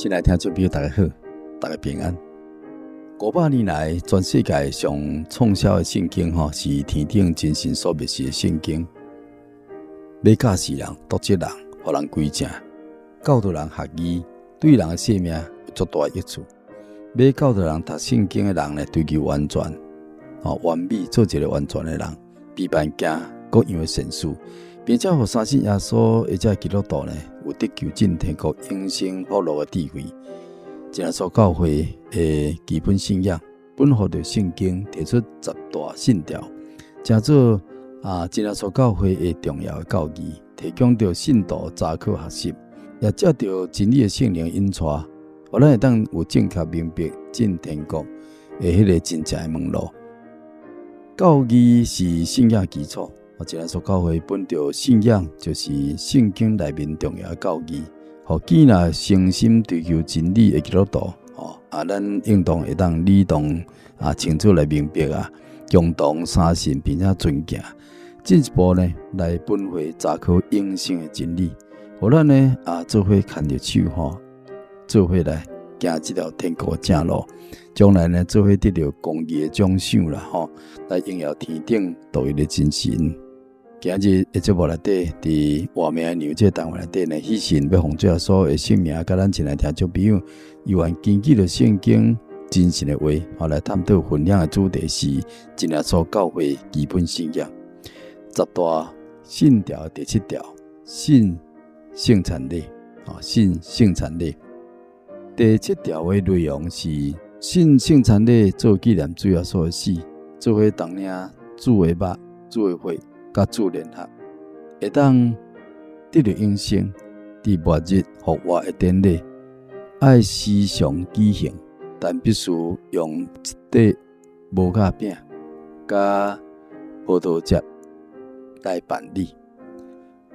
親愛聽眾朋友，大家好，大家平安。500年來，全世界上暢銷的聖經，吼是天頂真神所默示的聖經。欲教示人、督責人、予人歸正、教導人學義，對人的生命有足大益處。欲教導人讀聖經的人呢，追求完全，吼完美，做一个完全的人，備辦行各樣的善事，並且予相信耶穌的這基督徒呢，有得救進天國永生福樂的智慧。真耶穌教會的基本信仰，本乎著聖經提出十大信條，成做啊真耶穌教會的重要的教義，提供著信徒查考學習，也藉著真理的聖靈引帶，予咱會當有正確明白進天國的彼个真正的門路。教義是信仰基礎，真耶穌教會本著信仰就是聖經內面重要的教義。予既若誠心追求真理的基督徒，吼啊，咱應當會當理當啊清楚來明白啊，共同相信並且尊敬，進一步呢來分會查考永生的真理，予咱呢啊做伙牽著手吼，做伙來行這條天國的正路，將來呢做伙得著公義的獎賞啦，吼，來榮耀天頂獨一的真神。今日的節目內底，佇活命的羊這個單元內底呢，喜信欲奉主耶穌的聖名，佮咱親愛聽眾朋友，猶原根據著聖經真神的話，吼來探討分享的主題是真耶穌教會基本信仰十大信條第七條，信聖餐禮，吼信聖餐禮。第七條的內容是信聖餐禮做紀念主耶穌的死，做伙同領主的肉、主的血。佮主聯合，會當得著永生，佇末日復活的典禮，愛時常舉行，但必須用一塊無酵餅佮葡萄汁來辦理。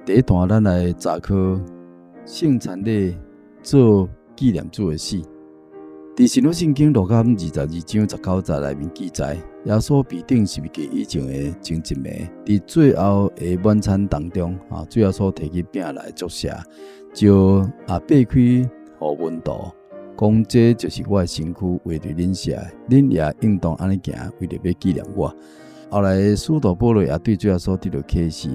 第一段，咱來查考聖餐禮做紀念主的死。佇新約聖經路加22章19節內面記載，耶穌被釘十字架以前的前一暝，佇最後的晚餐當中，啊，主耶穌提起餅來祝謝，就啊擘開予門徒，講這就是我的身軀，為著恁設的，恁也應當按呢行，為著欲紀念我。後來使徒保羅也對主耶穌得著啟示，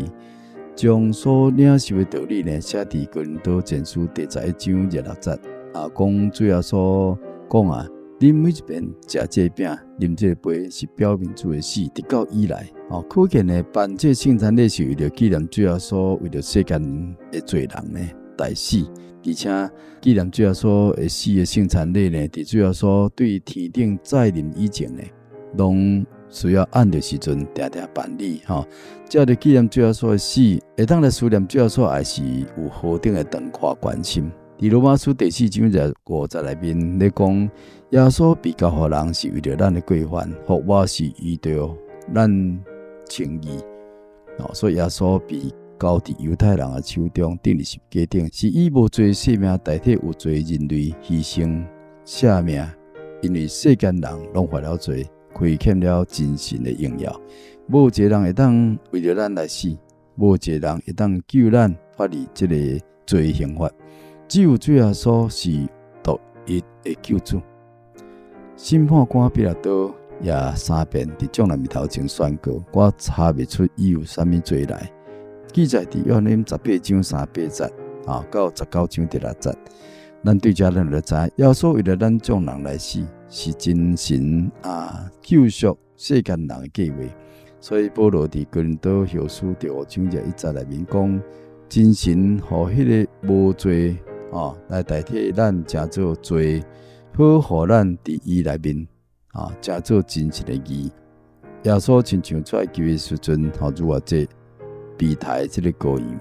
將所領受的道理呢寫佇哥林多前書第11章26節，啊，講主耶穌講啊，恁每一遍食這個餅、啉這個杯，是表明主的死，直到伊來。哦，可見呢，辦這聖餐禮是為著紀念主耶穌，為著世間的罪人呢代死，而且紀念主耶穌的死的聖餐禮呢，佇主耶穌對天頂再臨以前呢，攏需要按著時陣定定辦理。吼，藉著紀念主耶穌的死，會當來思念主耶穌，愛是有何等的長闊關心。佇羅馬書第4章25節內面咧講，耶穌被交予人是為著咱的過犯，復活是依著咱稱義。哦，所以耶穌被交佇猶太人的手中，釘佇十架頂，是以無罪性命代替有罪人類犧牲捨命，因為世間人攏犯了罪，虧欠了真神的榮耀，無一个人會當為著咱來死，無一个人會當救咱脫離這個罪刑罰。只有主耶穌是獨一的救主。審判官彼拉多也三遍佇眾人面頭前宣告：我查袂出伊有啥物罪來。記載佇約翰福音18章38節啊，到19章第6節。咱對這咱就知，耶穌為著咱眾人來死，是真神啊救贖世間人的計劃。所以保羅佇哥林多後書第5章21節內面講：真神予彼个無罪哦，來代替咱成做罪，好予咱佇伊內面啊，成做真神的義。耶穌親像出埃及的時陣，吼逾越節被刣這个羔羊，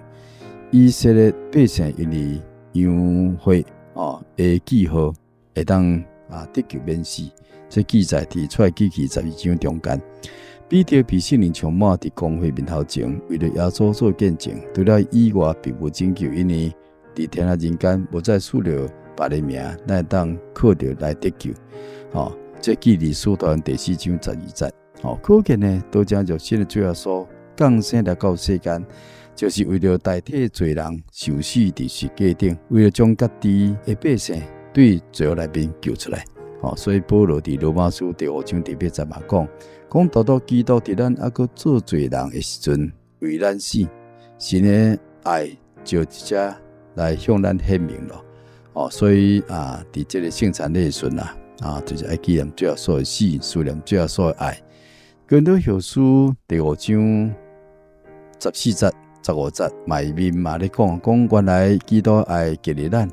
以色列百姓因為羊血哦的記號，會當啊得救免死。這記載佇出埃及記12章中間。彼得被聖靈充滿，佇公會面頭前，為著耶穌做見證，除了以外，並無拯救，因為佇天下人間無再賜著別个名，咱會當靠著來得救。吼，這記佇使徒第4章12節。吼，可見呢，道成肉身的主耶穌降生來到世間，就是為著代替罪人受死佇十架頂，為著將家己的百姓對罪惡內面救出來。吼，所以保羅佇羅馬書第五章第八節嘛講，講獨獨基督佇咱猶閣做罪人的時陣為咱死，神的愛就佇遮來向咱顯明咯。哦，所以啊，佇這个聖餐禮的時陣啊，啊，就是愛紀念主耶穌的死，思念主耶穌的愛。哥林多後書第五章14節、15節，內面嘛咧講，講原來基督愛激勵咱，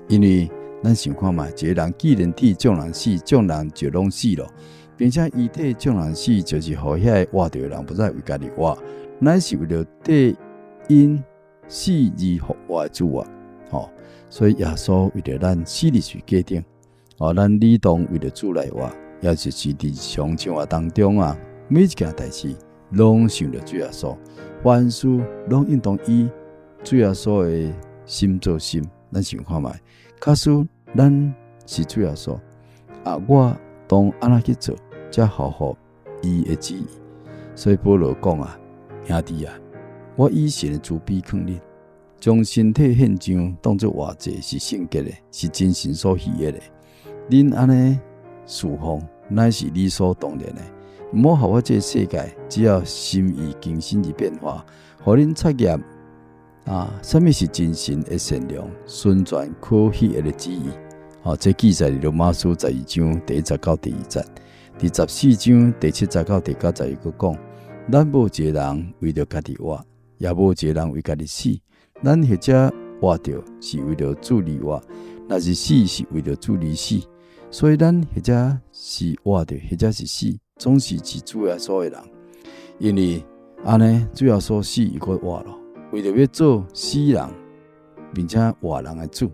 因為咱想看覓，一个人既然替眾人死，眾人就攏死咯，並且伊替眾人死，就是予遐个活著的人無再為家己活，乃是為著替𪜶死而復活的主活。吼，所以耶穌為著咱死佇十字架頂，哦，咱理當為著主來活，也就是佇日常生活當中啊，每一件代誌攏想著主耶穌，凡事攏應當以主耶穌的心做心。咱想看覓，假使咱是主耶穌，啊，我當按怎去做，才合乎伊的旨意？所以保羅講啊，兄弟啊，我以神的慈悲勸恁，將身體獻上，當做活祭，是聖潔的，是真神所喜悅的。恁按呢事奉，乃是理所當然的。毋好效法這个世界，只要心意更新而變化，予恁察驗啊，啥物是真神的善良、純全、可喜悅的旨意。哦，這記載佇羅馬書12章第一節到第二節，佇14章第七節到第九節，伊閣講：咱無一个人為著家己活，也無一个人為家己死。咱或者活著是為著主而活，若是死是為著主而死。所以咱或者是活著，或者是死，總是是主耶穌的人。因為按呢，主耶穌死又閣活咯，為著欲做死人並且活人的主，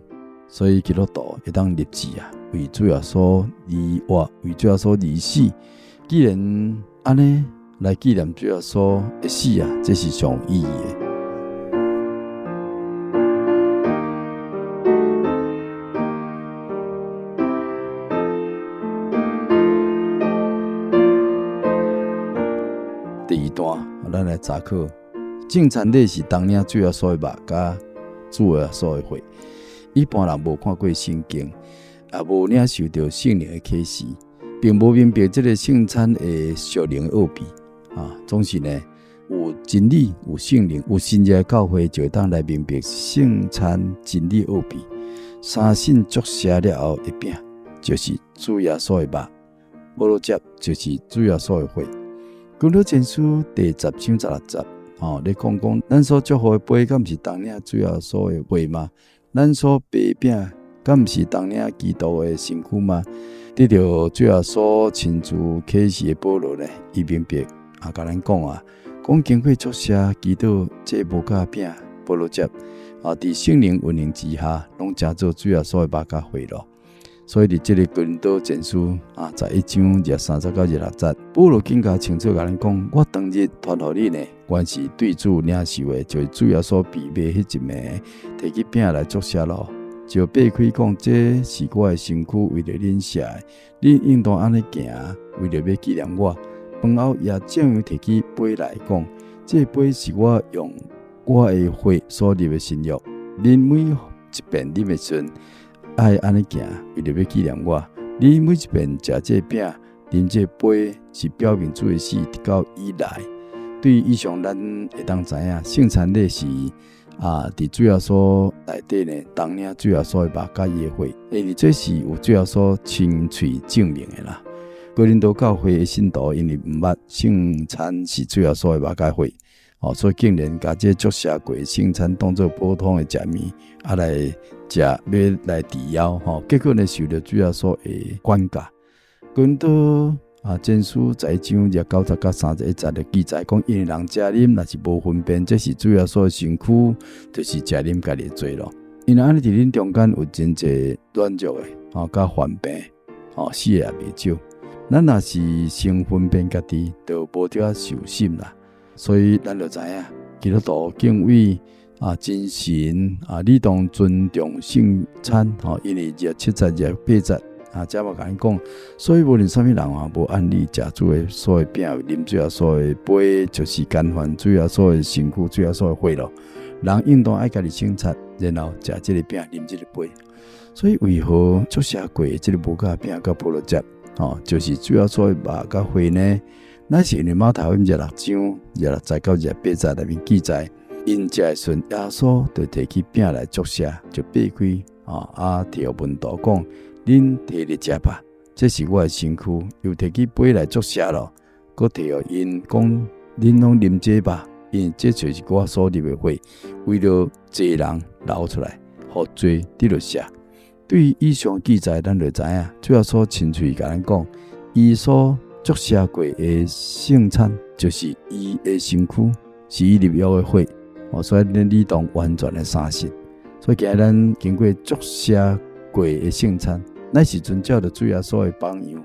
所以基督徒會當立志啊，為主耶穌而活，為主耶穌而死。既然按呢來紀念主耶穌的死啊，這是上有意義的。第二段，咱來查考聖餐禮是當領主耶穌的肉佮主耶穌的血。一般人無看過聖經，也無領受著聖靈的啟示，並無明白這个聖餐的屬靈奧秘啊。總是呢，有真理、有聖靈、有神蹟的教會，就會當來明白聖餐真理奧秘。三信祝謝了後的餅，就是主耶穌的肉；保祿汁就是主耶穌的血。哥林多前書第十章十六節，吼，咧講講，咱所祝福的杯，敢毋是當領主耶穌的血嗎？咱所擘餅，敢毋是當領基督的身軀嗎？得著主耶穌親自啟示的保羅呢，伊明白啊，共咱講啊，講經過祝謝祈禱這無酵餅、保祿汁啊，佇聖靈運行之下，攏成做主耶穌的肉佮血咯。所以佇這个哥林多前書啊，11章23節到26節，保羅更加清楚共咱講：我當日傳予恁的，原是對主領受的，就是主耶穌被賣彼一暝，提起餅來祝謝咯，就擘開講：這是我的身軀，為著恁設的，恁應當按呢行，為著欲紀念我。飯後也照樣提起杯來講：這杯是我用我的血所立的新約，恁每一遍啉的時陣，愛按呢行，為著欲紀念我。恁每一遍食這餅，啉這杯，是表明主的死，直到伊來。對以上，咱會當知影，聖餐禮是啊，佇主耶穌內底呢，當領主耶穌的肉佮伊的血，因為這是有主耶穌親喙證明的啦。哥林多教會的信徒因為毋捌聖餐是主耶穌的肉佮血，哦，所以竟然共這祝謝過聖餐當做普通的食物，啊來食，欲來治枵吼，結果呢受著主耶穌的管教。哥林多啊前書11章29節到31節的記載，講因為人食啉若是無分辨，這是主耶穌的身軀，就是食啉家己的罪咯。因為按呢佇恁中間有真濟軟弱的，吼，佮患病，吼，死的也袂少。咱若是先分辨家己，就無著愛受審啦。所以咱就知影，基督徒敬畏啊真神啊，理當尊重聖餐吼，因為27節、28節啊，遮嘛共咱講，所以無論啥物人啊，無按理食主耶穌的餅，啉主耶穌的杯，就是干犯主耶穌的身軀、主耶穌的血咯。人應當愛家己省察，然後食這个餅，啉這个杯。所以為何祝謝過這个無酵餅佮葡萄汁，吼，就是主耶穌的肉佮血呢？乃是因為馬太福音26章26節到28節內面記載，𪜶食的時陣，耶穌就提起餅來祝謝，就擘開，啊，提予門徒講：恁提來食吧，這是我的身軀。又提起杯來祝謝咯，閣提予𪜶講：恁攏啉這吧，因為這就是我所立的血，為著濟人流出來，予罪得著赦。對以上記載，咱就知影，主耶穌親喙共咱講，伊所祝謝過的聖餐，就是伊的身軀，是伊立約的血。哦，所以咱理當完全的相信。所以今日咱經過祝謝過的聖餐，乃是遵照著主耶穌的榜樣。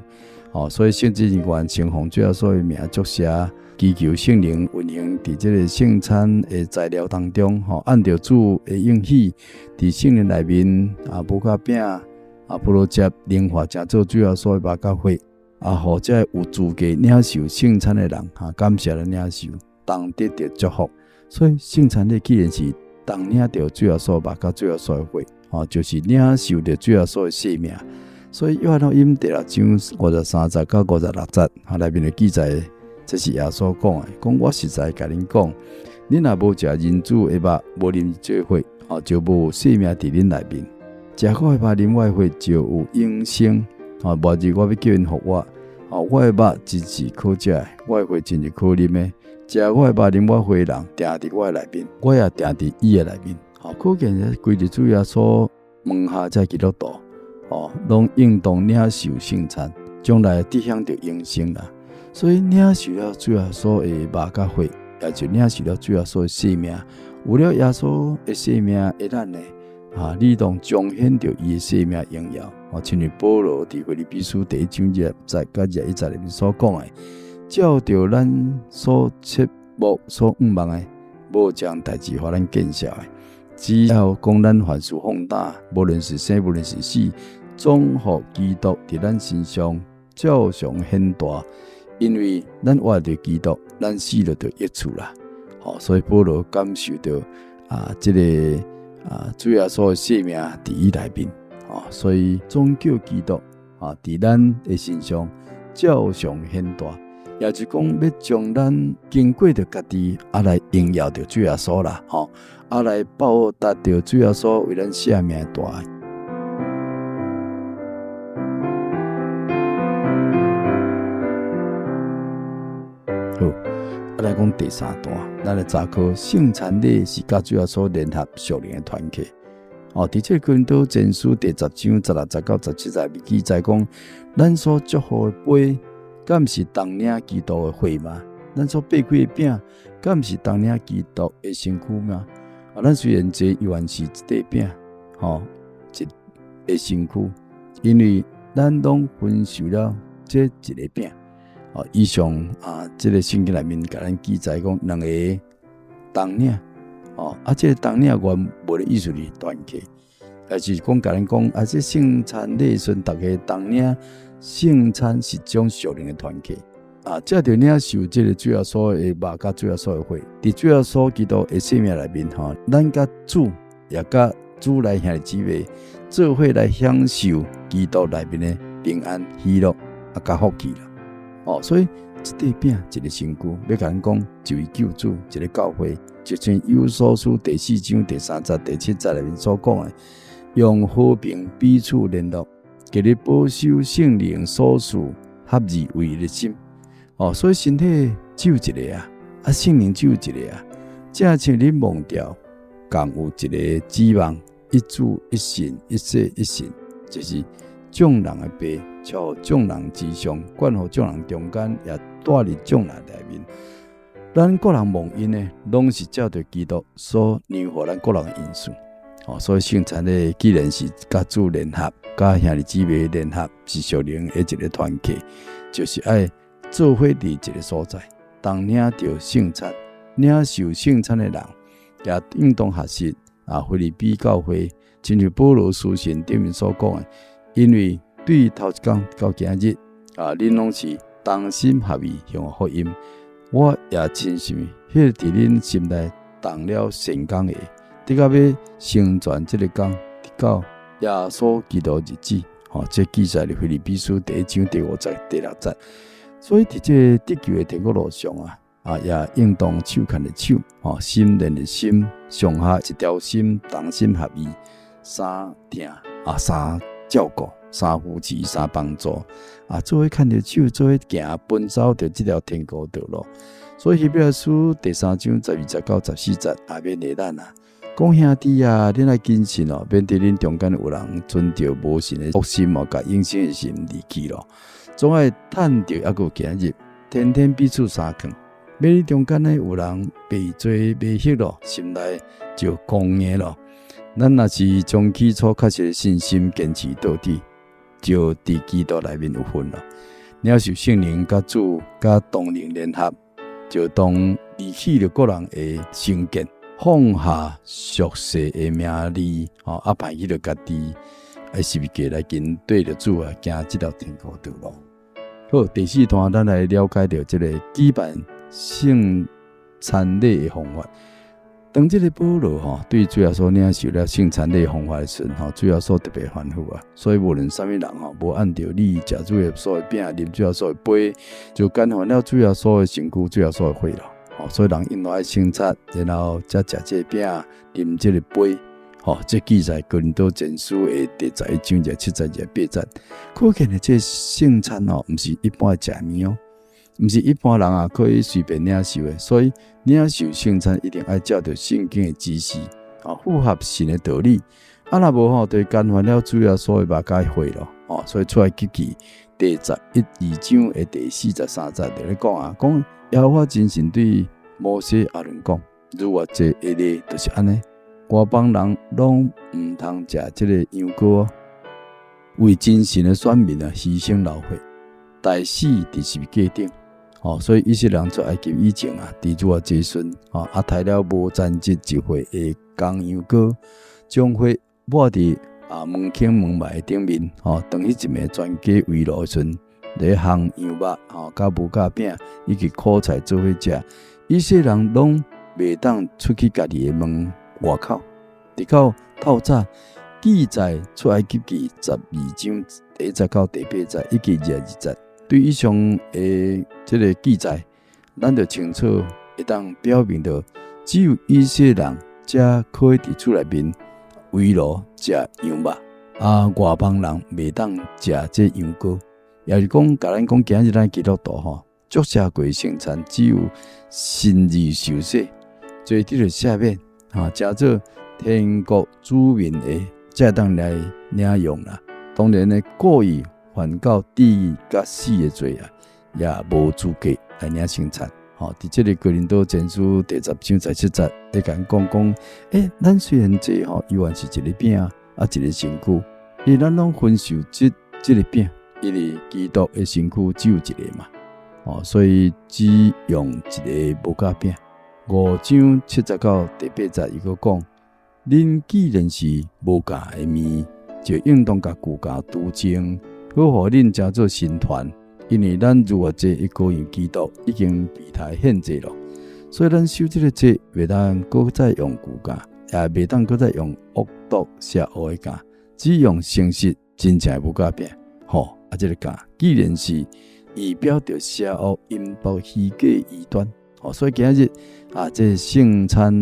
哦，所以聖職人員先奉主耶穌的名祝謝，祈求聖靈運行佇這個聖餐的材料當中，吼，按著主的應許，佇聖靈內面啊，無酵餅啊，葡萄汁，靈化成做主耶穌的肉佮血，啊，予這有資格領受聖餐的人，哈，感謝來領受，同得著祝福。所以聖餐禮既然是同領著主耶穌的肉佮主耶穌的血，吼，就是領受著主耶穌的生命。所以約翰福音第六章53節到56節，哈，內面就記載，這是耶穌講的，講我實在共恁講，恁若無食人子的肉，無啉這血，吼，就無生命佇恁內面。食我的肉，啉我的血，就有永生。吼，末日我欲叫𪜶復活。吼，我的肉真是可食的，我的血真是可啉的。食我的肉，啉我血的人，定佇我的內面，我也定佇伊的內面。吼，可見這規日主耶穌門下這基督徒，吼，攏應當領受聖餐，將來得享著永生啦。所以領受了主耶穌的肉佮血，也就領受了主耶穌的生命。有了耶穌的生命的咱呢，啊，理當彰顯著伊的生命榮耀。哦，親像保羅佇腓立比書第1章20節到21節內面所講的，照著咱所切慕所向望的，無一項代誌予咱見笑的。只要講咱凡事放膽，無論是生，無論是死，總予基督佇咱身上照常顯大。因為咱活著基督，咱死著得益處啦。吼，所以保羅感受著啊，這個啊主耶穌的生命佇伊內面，吼，所以總叫基督啊佇咱的身上照常顯大，也就是講欲將咱經過著家己啊來榮耀著主耶穌啦，吼，啊來報答著主耶穌為咱捨命的大愛。好，啊來講第三段，咱來查考聖餐禮是佮主耶穌聯合屬靈的團契。哦，佇這個哥林多前書第10章16節到17節記載講，咱所祝福的杯，敢毋是同領基督的血嗎？咱所擘開的餅，敢毋是同領基督的身軀嗎？啊，咱雖然濟，猶原是一塊餅，吼，一个身軀，因為咱攏分受了這一个餅。哦，以上啊，這个聖經內面共咱記載講兩個同領，哦，啊，這个同領原文的意思是團契，也是講共咱講啊，這聖餐禮時陣，逐家同領聖餐是種屬靈的團契。啊，藉著領受這个主耶穌的肉佮主耶穌的血，佇主耶穌基督的生命內面，吼，咱佮主也佮主內兄弟姊妹做伙來享受基督內面的平安、喜樂啊，佮福氣啦。哦，所以一塊餅，一个身軀，欲共咱講一位救主，一个教會，就像以弗所書第4章第3節、第7節內面所講的，用和平彼此聯絡，竭力保守聖靈所賜合二為一的心。哦，所以身體只有一个啊，啊，聖靈只有一个啊，正像恁蒙召，仝有一个指望，一主、一信、一洗、一神，就是眾人的父，超乎眾人之上，管乎眾人中間，也住佇眾人內面。咱各人蒙恩的，攏是照著基督所讓予咱各人的恩賜。哦，所以聖餐禮既然是佮主聯合，佮兄弟姊妹聯合，是屬靈的一个團契，就是愛做伙佇一个所在，同領著聖餐，領受聖餐的人，也應當學習啊，腓立比教會，親像保羅書信頂面所講的，因為對頭一工到今日啊，恁攏是同心合意向福音，我也深信，彼个佇恁心內動了善工的，直到欲成全這个工，直到耶穌基督日子。吼，這記載佇腓立比書第一章第五節、第六節。所以佇這個得救的天國路上啊，也應當手牽著手，吼，心連著心，上下一條心，同心合意，相疼啊，相照顧，相扶持，相幫助，做伙牽著手，做伙行，奔走著這條天國道路。所以希伯來書第三章12節到14節，也勉勵咱啊，講兄弟啊，恁愛謹慎哦，免得恁中間有人存著無信的惡心哦，共永生的神離棄咯。總愛趁著猶閣有今日，天天彼此相勸，免恁中間呢有人被罪迷惑咯，心內就剛硬咯。咱若是將起初確實的信心堅持到底，就佇基督內面有份咯。領受聖靈佮主佮同靈聯合，就當離棄著個人的成見，放下俗世的名利，吼，拋棄著家己，愛十字架來緊綴著主啊，行這條天國道路。好，第四段咱來了解著這个舉辦聖餐禮的方法。當這个保羅吼對主耶穌領受了聖餐禮方法的時陣吼，主耶穌特別吩咐啊，所以無論啥物人吼，無按著禮食主耶穌的餅，啉主耶穌的杯，就干犯了主耶穌的身軀、主耶穌的血咯。吼，所以人應當愛省察，然後才食這個餅，啉這个杯。吼，這記載哥林多前書的第11章27節28節。可見的這聖餐吼，毋是一般的食物哦。毋是一般人啊可以隨便領受的，所以領受聖餐一定愛照著聖經的指示，符合神的道理。啊，若無吼，就干犯了主耶穌的肉佮血咯。哦，所以出埃及記第十一二章的第43節就咧講啊，講耶和華真神對摩西、亞倫講，逾越節的禮就是按呢，外邦人攏毋通食這个羊羔哦，為真神的選民啊犧牲流血，代死佇十字架頂。哦，所以以色列人出埃及以前啊，佇逾越節時，吼殺了無殘疾一歲的公羊羔，將血抹佇門框門楣頂面，吼，當彼一暝全家圍爐的時陣，咧烘羊肉，吼，佮無酵餅以及苦菜做伙食，以色列人攏袂當出去家己的門外口，直到透早。記載出埃及記12章第1節到第8節以及22節。對以上的這个記載，咱就清楚會當表明著，只有以色列人才可以佇厝內面圍爐食羊肉，外邦人袂當食這羊羔。也是講，共咱講，今日咱基督徒吼，祝聖過聖餐，只有信而受洗，罪得著赦免，成做天國子民的，才會當來領用啦。當然呢，故意犯到治佮死的罪啊，也無資格來領聖餐。吼，佇這个哥林多前書第10章17節，咧共咱講講，咱雖然濟吼，猶原是一个餅啊，一个身軀，因為咱攏分受這个餅，因為基督的身軀只有一个嘛，所以只用一个無酵餅。5章7節到第8節，伊閣講，恁既然是無酵的麵，就應當共舊酵除淨，好予恁成做新團。因為咱逾越節的羔羊基督已經被殺獻祭咯，所以咱守這个節，袂當閣再用舊酵，也袂當閣再用惡毒邪惡的酵，只用誠實真正的無酵餅。吼，這个酵既然是預表著邪惡、陰毒、虛假、異端，吼，所以今日啊，這个聖餐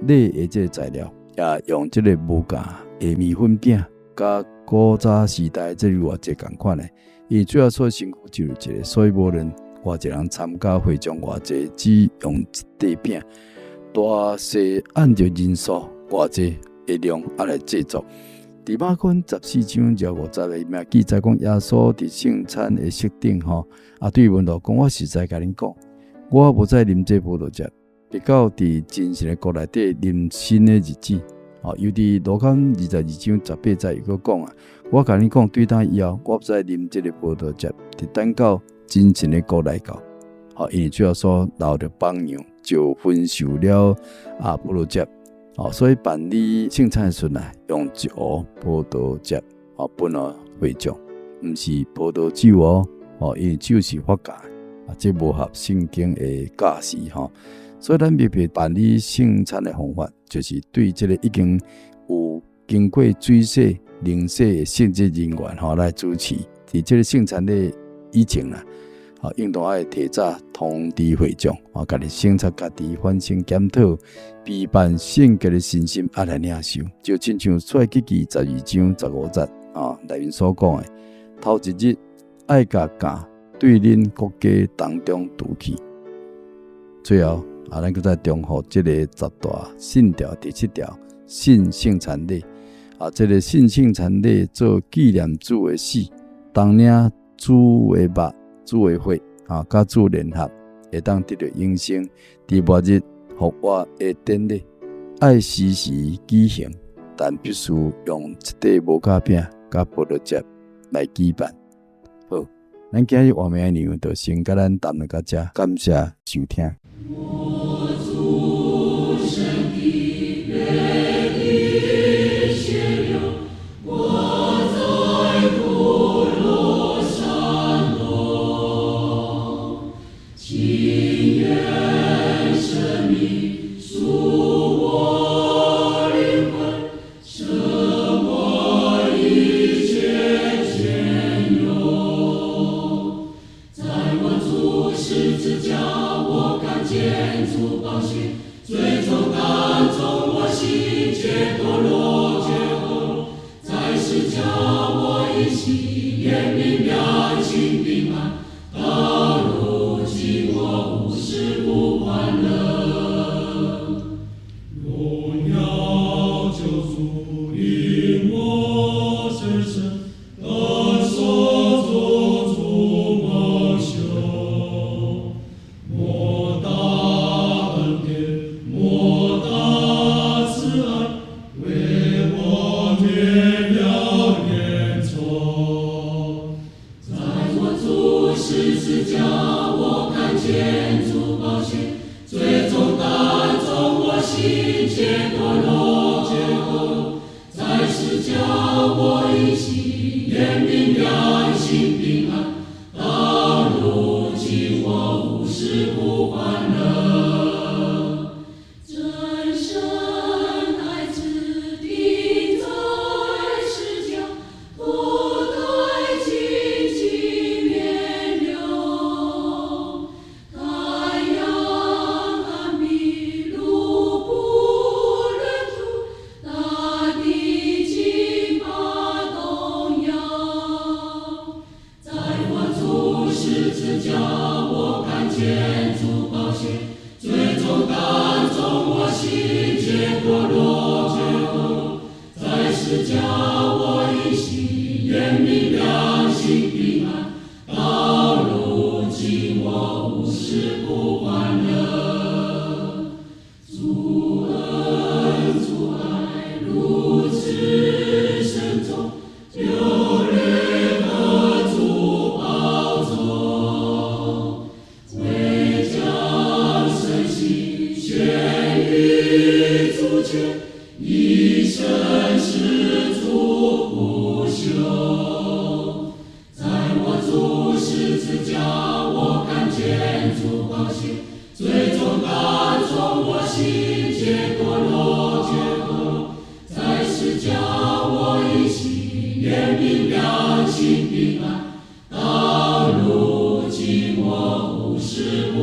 禮的這个材料，也用這个無酵的麵粉餅，佮古早時代這个逾越節仝款的。因為主耶穌身軀只有一个，所以無論偌濟人參加會眾偌濟，只用一塊餅，大細按著人數偌濟的量來製作。佇馬可14章25節裡面記載講，耶穌佇聖餐的席頂吼，對門徒講：我實在共恁講，我無再啉這葡萄汁，直到佇真神的國內底啉新的日子。又佇路加22章18節又閣講啊，我共恁講，對今以後，我欲再啉這个葡萄汁，直等到真神的國來到。因為主耶穌留著榜樣，就分受了葡萄汁。所以辦理聖餐的時陣啊，用一壺葡萄汁，分予會眾，毋是葡萄酒哦，因為酒是發酵，這無合聖經的教示吼。所以咱明白辦理聖餐的方法，就是對這个已經有經過水洗、領洗的聖職人員吼來主持。佇這個聖餐禮以前啦，吼應當愛提早通知會眾，吼家己省察家己，反省檢討，備辦聖潔的身心，愛來領受。就親像出埃及記12章15節啊內面所講的，頭一日愛共酵對恁國家當中除去。最後啊，咱閣再重複這個十大信條第七條，信聖餐禮啊，這個信聖餐禮做紀念主的死，當領主的肉、主的血啊，佮主聯合，會當得著永生。佇末日復活的典禮，愛時時舉行，但必須用一塊無酵餅佮葡萄汁來舉辦。好，咱今日活命的內容就先共咱談到遮，感謝收聽。我主聖體杯的血流，我在墮落山洞，親眼生命贖我靈魂，捨我一切眷有。在我主十字架，我看見主寶血，罪總擔重我心皆墮落，皆墮落。在十架我已洗，驗明良心平安。到如今我無時不歡樂。榮耀救主領我深深感受做主蒙羞，莫大恩典，莫大慈愛，為我免了冤仇。在我主十字架，我看見主寶血，罪總擔重我心皆墮落，皆墮落。在十架我已洗，驗明良心平安。到如今我無時不歡樂。真神愛子釘在十架，脫戴荊棘冕旒，太陽暗閉，路不能途，大地驚怕動搖。在我主十字架，我看見主寶血，罪總擔重我心皆墮落，皆墮落。在十架我已洗，驗明良心平安。到如今我無時不歡樂。主恩主愛如此深重，流淚何足保重？惟將身心獻於主前，一生侍主不休。在我主十字架，我看見主寶血，罪總擔重我心皆墮落，皆墮落。在十架我已洗，驗明良心平安。到如今我無時不